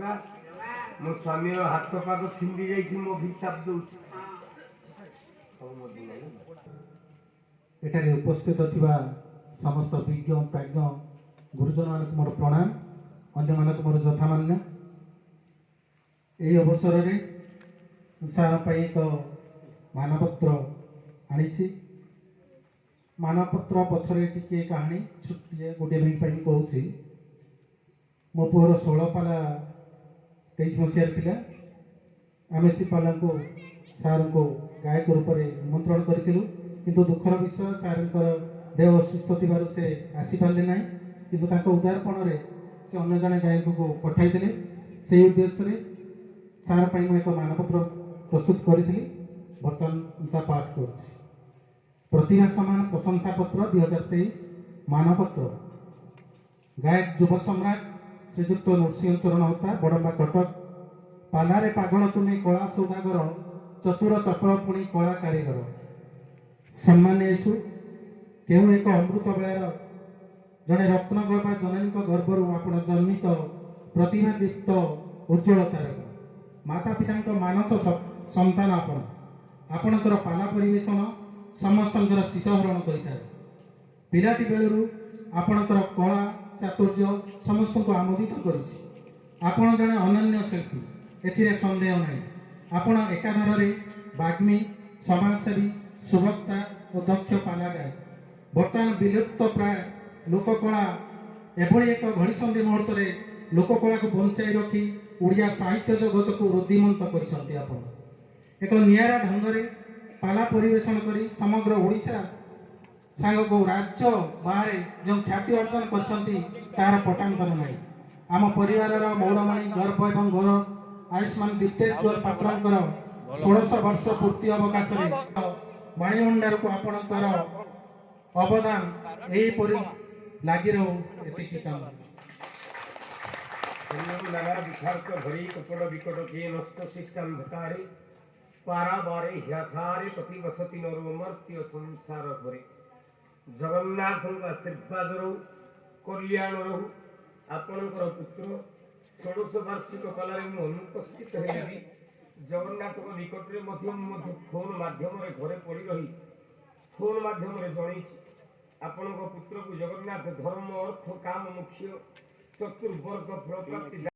ଜଗା, ମୋ ସ୍ୱାମୀର ହାତ ପାଦ ଛିଣ୍ଡି ଯାଇଛି, ମୋ ହିସାବ ଦଉଛି ସବୁ ମୋ ଦିନ। ଏଠାରେ ଉପସ୍ଥିତ ଥିବା ସମସ୍ତ ବିଜ୍ଞ ପ୍ରାଜ୍ଞ ଗୁରୁଜନମାନଙ୍କୁ ମୋର ପ୍ରଣାମ, ଅନ୍ୟମାନଙ୍କୁ ମୋର ଯଥାମାନ୍ୟ। ଏହି ଅବସରରେ ସାର୍ ପାଇଁ ଏକ ମାନପତ୍ର ଆଣିଛି। ମାନପତ୍ର ପଛରେ ଟିକିଏ କାହାଣୀ ଛୋଟିଆ, ଗୋଟିଏ ମିନିଟ୍ ପାଇଁ ମୁଁ କହୁଛି। ମୋ ପୁଅର 16 ପାଲା 23 ମସିହାରେ ଥିଲା। ଆମେ ସେ ପାଲାଙ୍କୁ ସାର୍ଙ୍କୁ ଗାୟକ ରୂପରେ ନିମନ୍ତ୍ରଣ କରିଥିଲୁ। କିନ୍ତୁ ଦୁଃଖର ବିଷୟ, ସାର୍ଙ୍କର ଦେହ ଅସୁସ୍ଥ ଥିବାରୁ ସେ ଆସିପାରିଲେ ନାହିଁ। କିନ୍ତୁ ତାଙ୍କ ଉଦାରପଣରେ ସେ ଅନ୍ୟ ଜଣେ ଗାୟକକୁ ପଠାଇଦେଲେ। ସେହି ଉଦ୍ଦେଶ୍ୟରେ ସାର୍ ପାଇଁ ମୁଁ ଏକ ମାନପତ୍ର ପ୍ରସ୍ତୁତ କରିଥିଲି। ବର୍ତ୍ତମାନ ମୁଁ ତା ପାଠ କରୁଛି। ପ୍ରତିଭା ସମ୍ମାନ ପ୍ରଶଂସା ପତ୍ର 2023, ମାନପତ୍ର। ଗାୟକ ଯୁବ ସମ୍ରାଟ ଶ୍ରୀଯୁକ୍ତ ନୃସିଂହ ଚରଣ ହୋତା, ବଡ଼ମ୍ବା, କଟକ। ପାଲାରେ ପାଗଳ ତୁମେ କଳା ସୌଦାଗର, ଚତୁର ଚପଳ ପୁଣି କଳା କାରିଗର। ସମ୍ମାନ యేసు କେଉଁ ଏକ ଅମୃତ ବେଳାର ଜଣେ ରତ୍ନଗର୍ଭା ଜନନୀଙ୍କ ଗର୍ଭରୁ ଆପଣ ଜନ୍ମିତ ପ୍ରତିଭା ଦୀପ୍ତ ଉଜ୍ଜଳ ତାରକା। ମାତା ପିତାଙ୍କ ମାନସ ସନ୍ତାନ ଆପଣ। ଆପଣଙ୍କର ପାଲା ପରିବେଷଣ ସମସ୍ତଙ୍କର ଚିତ୍ତହରଣ କରିଥାଏ। ପିଲାଟି ବେଳରୁ ଆପଣଙ୍କର କଳା ଚାତୁର୍ଯ୍ୟ ସମସ୍ତଙ୍କୁ ଆମୋଦିତ କରିଛି। ଆପଣ ଜଣେ ଅନନ୍ୟ ଶିଳ୍ପୀ, ଏଥିରେ ସନ୍ଦେହ ନାହିଁ। ଆପଣ ଏକାଧାରରେ ବାଗ୍ମୀ, ସମାଜସେବୀ, ସୁବକ୍ତା ଓ ଦକ୍ଷ ପାଲା ଗାୟକ। ବର୍ତ୍ତମାନ ବିଲୁପ୍ତ ପ୍ରାୟ ଲୋକକଳା, ଏଭଳି ଏକ ଘଡ଼ିସନ୍ଧି ମୁହୂର୍ତ୍ତରେ ଲୋକକଳାକୁ ବଞ୍ଚାଇ ରଖି ଓଡ଼ିଆ ସାହିତ୍ୟ ଜଗତକୁ ରୁଦ୍ଧିମନ୍ତ କରିଛନ୍ତି। ଆପଣ ଏକ ନିଆରା ଢଙ୍ଗରେ ପାଲା ପରିବେଷଣ କରି ସମଗ୍ର ଓଡ଼ିଶା ସାଙ୍ଗକୁ ରାଜ୍ୟ ବାହାରେ ଯେଉଁ ଖ୍ୟାତି ଅର୍ଜନ କରିଛନ୍ତି, ତାହାର ପଟାନ୍ତର ନାହିଁ। ଆମ ପରିବାରର ମୌଡ଼ମଣି, ଗର୍ବ ଏବଂ ଗୌରବ ଆୟୁଷ୍ମାନ ଦୀପ୍ତେଶ୍ୱର ପାତ୍ରଙ୍କର ଷୋଡ଼ଶ ବର୍ଷ ପୂର୍ତ୍ତି ଅବକାଶରେ ବାଣୀଭଣ୍ଡାରକୁ ଆପଣଙ୍କର ଅବଦାନ ଏହିପରି ଲାଗି ରହୁ, ଏତିକି କାମ। ନାଗା ବିଷାକ୍ତ ଭରି କପଟ ବିକଟ କେ ନଷ୍ଟ ଶିଷ୍ଟାନ୍ଧକାରେ ପାରାବାରେ ହ୍ୟାସାରେ ପ୍ରତିବସତି ନର ମର୍ତ୍ତ୍ୟ ସଂସାର ଘରେ। ଜଗନ୍ନାଥଙ୍କ ଆଶୀର୍ବାଦ ରହୁ, କଲ୍ୟାଣ ରହୁ। ଆପଣଙ୍କର ପୁତ୍ର ଷୋଡ଼ଶ ବାର୍ଷିକ ପାଲାରେ ମୁଁ ଅନୁପସ୍ଥିତ ହେଲେ ବି ଜଗନ୍ନାଥଙ୍କ ନିକଟରେ ମଧ୍ୟ ମୁଁ ମଧ୍ୟ ଫୋନ୍ ମାଧ୍ୟମରେ ଘରେ ପଡ଼ି ରହି ଫୋନ୍ ମାଧ୍ୟମରେ ଜଣେଇଛି। ଆପଣଙ୍କ ପୁତ୍ରକୁ ଜଗନ୍ନାଥ ଧର୍ମ, ଅର୍ଥ, କାମ, ମୋକ୍ଷ ଚତୁର୍ବର୍ଗ ଫଳପ୍ରାପ୍ତି